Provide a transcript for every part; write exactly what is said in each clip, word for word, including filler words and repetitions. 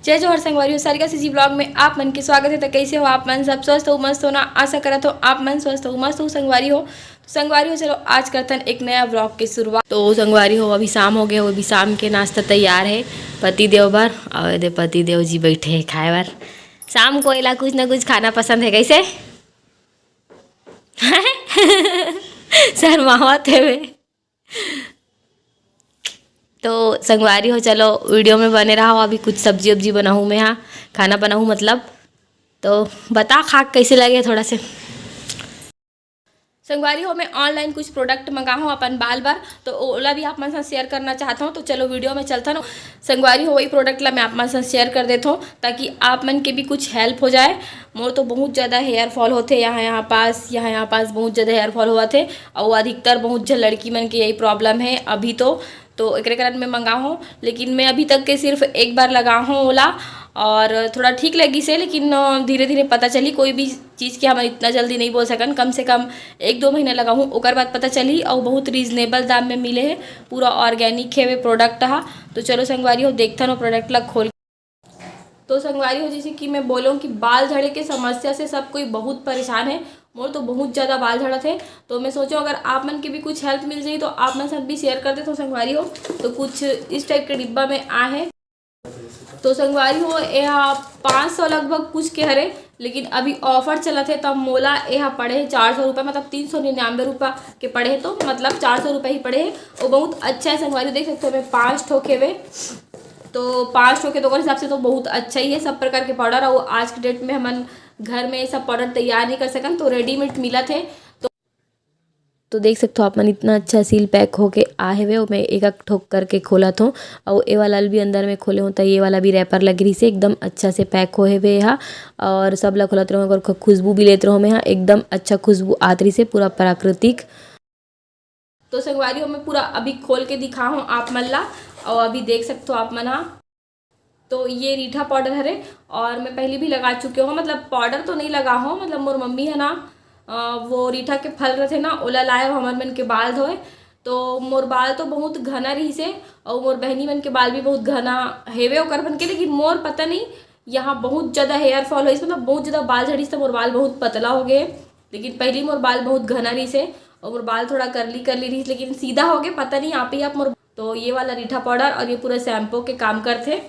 जय जोहार संगवारी हो, सारिका सीजी ब्लॉग में आप मन के स्वागत है। तो कैसे हो आप मन? सब स्वस्थ हो, मस्त हो ना? आशा करत हो आप मन स्वस्थ हो, मस्त हो संगवारी हो। तो संगवारी हो, चलो आज करथन एक नया ब्लॉग के शुरुआत। तो संगवारी हो, अभी शाम हो गए हो, अभी शाम के नाश्ता तैयार है पति देव बर। और दे पति देव जी बैठे हैं खाए बर। शाम को एला कुछ ना कुछ खाना पसंद है। कैसे शर्मावत है वे। तो संगवारी हो, चलो वीडियो में बने रहो। अभी कुछ सब्जी उब्जी बनाहूँ मैं, हाँ, खाना बनाहूँ मतलब। तो बता खा के कैसे लगे थोड़ा से। संगवारी हो, मैं ऑनलाइन कुछ प्रोडक्ट मंगाहूँ अपन बाल बर, तो ओला भी आप मन साथ शेयर करना चाहत हूँ। तो चलो वीडियो में चलथन। संगवारी हो, वही प्रोडक्ट ला मैं आप मन साथ शेयर कर देत हूँ, ताकि आप मन के भी कुछ हेल्प हो जाए। मोर तो बहुत ज़्यादा हेयर फॉल होथे यहाँ, यहाँ पास, यहाँ, यहाँ पास बहुत ज़्यादा हेयर फॉल होवत हे। और अधिकतर बहुत झन लड़की मन के यही प्रॉब्लम है अभी तो। तो एकरे कारण मैं मंगाहूँ, लेकिन मैं अभी तक के सिर्फ एक बार लगाहूँ ओला, और थोड़ा ठीक लगिस हे, लेकिन अ, धीरे धीरे पता चली। कोई भी चीज़ के हमन इतना जल्दी नहीं बोल सकन, कम से कम एक दो महीना लगाहूँ, ओकर बाद पता चली। और बहुत रीजनेबल दाम में मिले है, पूरा ऑर्गेनिक है वे प्रोडक्ट हा। तो चलो संगवारी हो, देखथन वो प्रोडक्ट ला खोल। तो संगवारी हो, जैसे कि मैं बोलूँ कि बाल झड़े के समस्या से सब कोई बहुत परेशान है। मोर तो बहुत ज़्यादा बाल झड़त है, तो मैं सोचो अगर आप मन के भी कुछ हेल्प मिल जाई तो आप मन साथ भी शेयर कर दे। तो संगवारी हो, तो कुछ इस टाइप के डिब्बा में आ है। तो संगवारी हो, यह पाँच सौ लगभग कुछ के हरे, लेकिन अभी ऑफर चलत है, तब मोला यह पड़े है चार सौ रुपये, मतलब तीन सौ निन्यानवे रुपये के पड़े है, तो मतलब चार सौ रुपये ही पड़े है। वो बहुत अच्छा है संगवारी, देख सकते हो, हमें पाँच ठो के वे, तो पाँच ठो के तो ओकर हिसाब से तो बहुत अच्छा ही है सब प्रकार के पाउडर। और आज के डेट में हमन घर में सब पाउडर तैयार नहीं कर सकन, तो रेडीमेड मिलत है। तो तो देख सकथो आप मन, इतना अच्छा सील पैक होके आ हेवे। ओमे एक एक ठोक करके खोलत हों। अउ ए वाला ल भी अंदर में खोले हों, त ये वाला भी रैपर लगे रहिसे, एकदम अच्छा से पैक हो हेवे एहा। और सब ला खोलत रहूँ, ओकर खु-, खुशबू भी लेत रहूँ मैं हा, एकदम अच्छा खुशबू आत रहिसे, पूरा प्राकृतिक। तो संगवारी हो, मैं पूरा अभी खोल के दिखाहूँ आप मन ला, और अभी देख सकथो आप मन हा। तो ये रीठा पाउडर हरे, और मैं पहले भी लगा चुके हूँ, मतलब पाउडर तो नहीं लगा हूँ, मतलब मोर मम्मी है ना, अ, वो रीठा के फल रहते ना, ओला लाए हो हमर मन के बाल धोए। तो मोर बाल तो बहुत घना रहिसे, और मोर बहनी मन के बाल भी बहुत घना हेवे ओकर मन के, लेकिन मोर पता नहीं, यहाँ बहुत ज़्यादा हेयर फॉल होइस, मतलब बहुत ज़्यादा बाल झड़िस, तो मोर बाल बहुत पतला हो गए। लेकिन पहली मोर बाल बहुत घना रहिसे, और मोर बाल थोड़ा करली करली रहिस, लेकिन सीधा हो गए, पता नहीं आप ही आप मोर। तो ये वाला रीठा पाउडर और ये पूरा शैम्पू के काम करथे।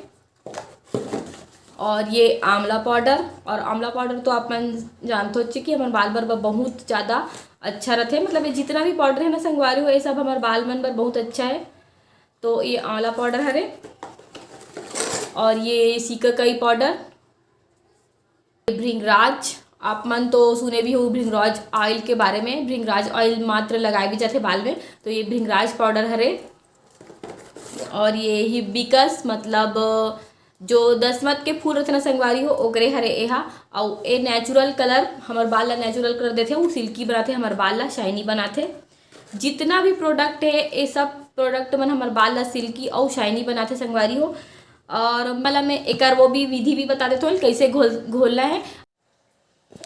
और ये आंवला पाउडर, और आंवला पाउडर तो आप मन जानते हो कि हमारे बाल बर, बर बहुत ज़्यादा अच्छा रहते, मतलब ये जितना भी पाउडर है ना संगवारी हो, ये सब हमारे बाल मन बर बहुत अच्छा है। तो ये आंवला पाउडर हरे, और ये सीकाकाई पाउडर, भृंगराज, आप मन तो सुने भी हो भृंगराज ऑयल के बारे में। भृंगराज ऑयल मात्र लगाए भी जाथे बाल में। तो ये भृंगराज पाउडर हरे, और ये हिबिस्कस, मतलब जो दसमत के फूल रथे ना संगवारी हो, ओकरे हरे एहा। अउ ए नेचुरल कलर, हमर बाल ला नेचुरल कलर देथे, वो सिल्की बनाथे, हमर बाल ला शाइनी बनाथे। जितना भी प्रोडक्ट है, ये सब प्रोडक्ट मन हमर बाल ला सिल्की अउ शाइनी बनाथे संगवारी हो। और मतलब मैं एकर वो भी विधि भी बता देथों, कैसे घोल घोलना है।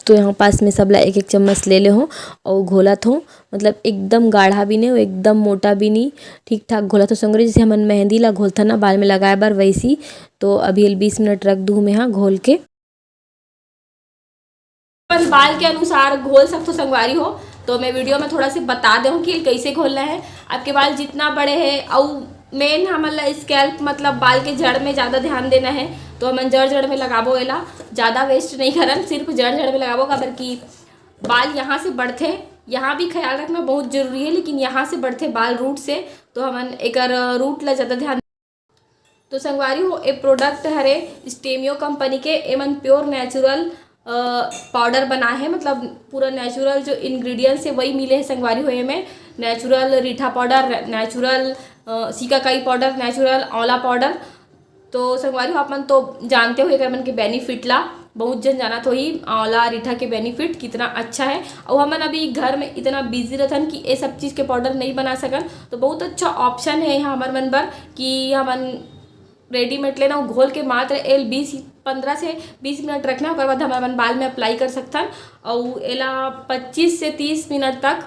तो यहाँ पास में सबला एक एक चम्मच ले ले हों और घोलत हों। मतलब एकदम गाढ़ा भी नहीं, एकदम मोटा भी नहीं, ठीक ठाक घोलत हों संगवारी। जैसे हमन मेहंदी ला घोलथन ना बाल में लगाए बर, वैसी। तो अभी एल बीस मिनट रख दूँ मैं, हाँ, घोल के। अपन बाल के अनुसार घोल सकथो संगवारी हो। तो मैं वीडियो में थोड़ा से बता दे हूँ कि कैसे घोलना है। आपके बाल जितना बड़े है, और मेन हमन ला स्कैल्प, मतलब बाल के जड़ में ज़्यादा ध्यान देना है, तो हमन जड़ जड़ में लगाबो एला। ज़्यादा वेस्ट नहीं करन, सिर्फ जड़ जड़ में लगाबो, काबर कि बाल यहाँ से बढ़थे। यहाँ भी ख्याल रखना बहुत ज़रूरी है, लेकिन यहाँ से बढ़थे बाल रूट से, तो हमन एकर रूट ला ज़्यादा ध्यान। तो संगवारी हो, ए प्रोडक्ट हरे स्टेमियो कंपनी के। एमन प्योर नेचुरल पाउडर बनाए है, मतलब पूरा नेचुरल जो इंग्रेडिएंट्स है वही मिले है संगवारी हो। एमे नेचुरल रीठा पाउडर, नेचुरल सीकाकाई पाउडर, नेचुरल आंवला पाउडर। तो संगवारी हो, आप मन तो जानते हो एकर मन के बेनिफिट ला, बहुत जन जानत होही आंवला रीठा के बेनिफिट कितना अच्छा है। और हमन अभी घर में इतना बिजी रहथन कि ये सब चीज़ के पाउडर नहीं बना सकन, तो बहुत अच्छा ऑप्शन है यहाँ हमर मन बर कि हमन रेडीमेड लेना, घोल के मात्र एल बीस, पन्द्रह से बीस मिनट रखना, ओकर बाद हमन बाल में अप्लाई कर सकथन। और एला पच्चीस से तीस मिनट तक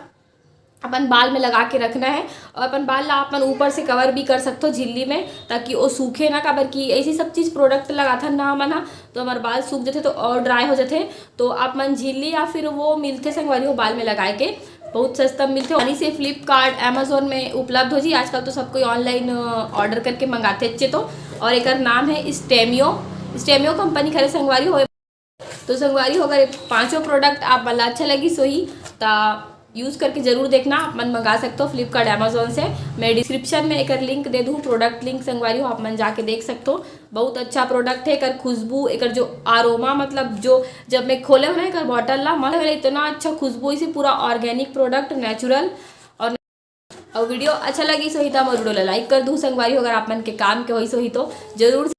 अपन बाल में लगा के रखना है। और अपन बाल ला अपन ऊपर से कवर भी कर सकथो झिल्ली में, ताकि वो सूखे ना, काबर कि ऐसी सब चीज़ प्रोडक्ट लगाथन ना हमन ह, तो हमार बाल सूख जाथे तो और ड्राई हो जाथे। तो आप मन झिल्ली या फिर वो मिलथे संगवारी हो बाल में लगाए के, बहुत सस्ता मिलथे, आसानी से फ्लिपकार्ट, अमेजोन में उपलब्ध हो जी। आजकल तो सब कोई ऑनलाइन ऑर्डर करके मंगाथे अच्छे तो। और एकर नाम है स्टेमियो, स्टेमियो कंपनी करे संगवारी हो। तो संगवारी हो, अगर ये पांचों प्रोडक्ट आप मन ला अच्छा लगिस होही, त यूज़ करके जरूर देखना। आप मन मंगा सकते हो फ्लिपकार्ट, अमेजोन से। मैं डिस्क्रिप्शन में एकर लिंक दे दूँ, प्रोडक्ट लिंक संगवारी हो, आप मन जाके देख सकते हो। बहुत अच्छा प्रोडक्ट है। एकर खुशबू, एकर जो अरोमा, मतलब जो जब मैं खोले हो ना एकर बॉटल ला, मन इतना अच्छा खुशबू, इसे पूरा ऑर्गेनिक प्रोडक्ट, नेचुरल। और, और वीडियो अच्छा लगिस होही त मोर वीडियो ला लाइक कर दू संगवारी हो, अगर आप मन के काम के होइस होही तो। जरूर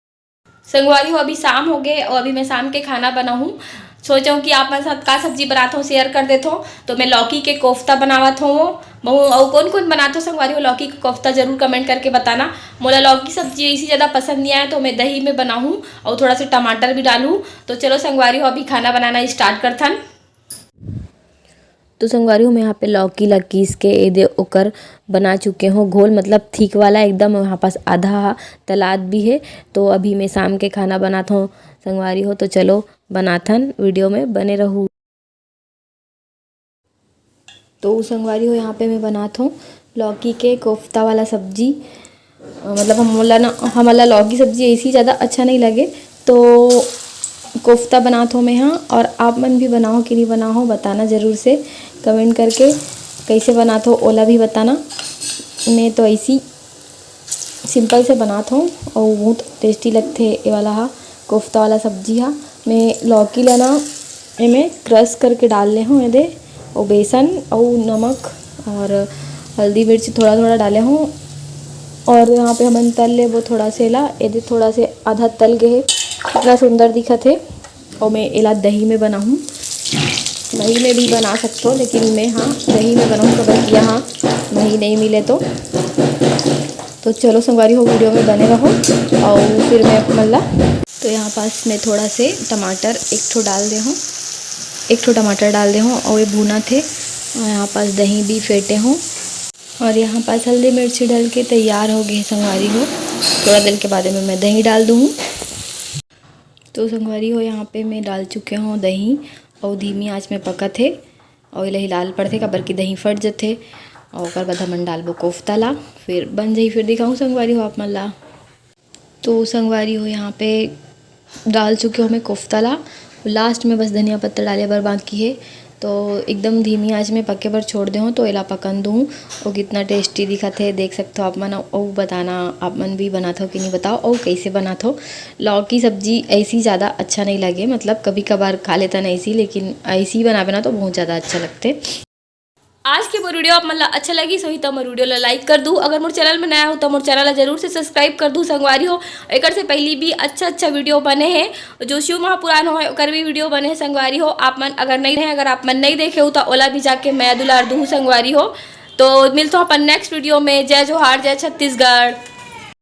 संगवारी हो, अभी शाम हो गए और अभी मैं शाम के खाना बनाहूँ। सोचो कि आप मन साथ का सब्जी बनात हो, शेयर कर देत हो। तो मैं लौकी के कोफ्ता बनावत हो। महू अउ कौन कौन बनात हो संगवारी हो लौकी के कोफ्ता, जरूर कमेंट करके बताना। मोला लौकी सब्जी इसी ज़्यादा पसंद नहीं आए, तो मैं दही में बनाहूँ और थोड़ा सा टमाटर भी डालूँ। तो चलो संगवारी हो, अभी खाना बनाना स्टार्ट करथन। तो संगवारी हो, मैं यहाँ पे लौकी ला कीस के एदे ओकर बना चुके हो घोल, मतलब थिक वाला एकदम। यहाँ पास आधा हा तलात भी है। तो अभी मैं शाम के खाना बनात हो संगवारी हो, तो चलो बनाथन, वीडियो में बने रहू। तो संगवारी हो, यहाँ पे मैं बनात हो लौकी के कोफ्ता वाला सब्जी। अ, मतलब हम मोला ना, हमला लौकी सब्जी ऐसी ज़्यादा अच्छा नहीं लगे, तो कोफ्ता बनात हो मैं हाँ। और आप मन भी बनाओ कि नहीं बनाओ, बताना जरूर से कमेंट करके। कैसे बनात हो ओला भी बताना। मैं तो ऐसी सिंपल से बनात हो और बहुत टेस्टी लगथे ये वाला हा, कोफ्ता वाला सब्जी हा। मैं लौकी ला ना एमे क्रश करके डाल ले हूँ एदे, और बेसन और नमक और हल्दी मिर्च थोड़ा थोड़ा डाले हूँ। और यहाँ पे हमन तल लेबो थोड़ा से ला, एदे थोड़ा से आधा तल गए हे, इतना सुंदर दिखत हे। और मैं एला दही में बनाहूँ, मही में भी बना सकते हो, लेकिन मैं हाँ दही में बनाहूँ, काबर कि यहाँ मही नहीं मिले तो। तो चलो संगवारी हो, वीडियो में बने रहो और फिर मैं आप मन ला। तो यहाँ पास मैं थोड़ा से टमाटर एक ठो डाल दे हूँ, एक ठो टमाटर डाल दे हूँ और ये भूनत हे। और यहाँ पास दही भी फेंटे हूँ और यहाँ पास हल्दी मिर्ची डाल के तैयार हो गए संगवारी हो। थोड़ा देर के बाद में मैं दही डाल दूँ। तो संगवारी हो, यहाँ पे मैं डाल चुके हूँ दही और धीमी आंच में पकत हे और एला हिलाल पड़थे, काबर कि दही फट जथे। और ओकर बाद हमन डालबो कोफ्ता ला, फिर बन जाही, फिर दिखाऊँ संगवारी हो आप मन ला। तो संगवारी हो, यहाँ पे डाल चुके हो मैं कोफ्ता ला, लास्ट में बस धनिया पत्ता डाले बर बाकी हे। तो एकदम धीमी आंच में पके बर छोड़ दे हो, तो एला पकन दूँ। और कितना टेस्टी दिखत हे, देख सकते हो आप मन। और बताना आप मन भी बनात हो कि नहीं, बताओ। और कैसे बनात हो, लौकी सब्जी ऐसी ज़्यादा अच्छा नहीं लगे, मतलब कभी कभार खा लेता नहीं ऐसी, लेकिन ऐसी बनाबे ना तो बहुत ज़्यादा अच्छा लगथे। आज के मोर वीडियो आप मन ला अच्छा लगिस होही त मोर वीडियो ला लाइक कर दू। अगर मोर चैनल में नया हो त मोर चैनल ला जरूर से सब्सक्राइब कर दू संगवारी हो। एकर से पहली भी अच्छा अच्छा वीडियो बने हे, जो शिव महापुराण हो ओकर भी वीडियो बने हे संगवारी हो। आप मन अगर नहीं रहे, अगर आप मन नहीं देखे हो त ओला भी जाके मया दुलार दू संगवारी हो। तो मिलथो अपन नेक्स्ट वीडियो में। जय जोहार, जय छत्तीसगढ़।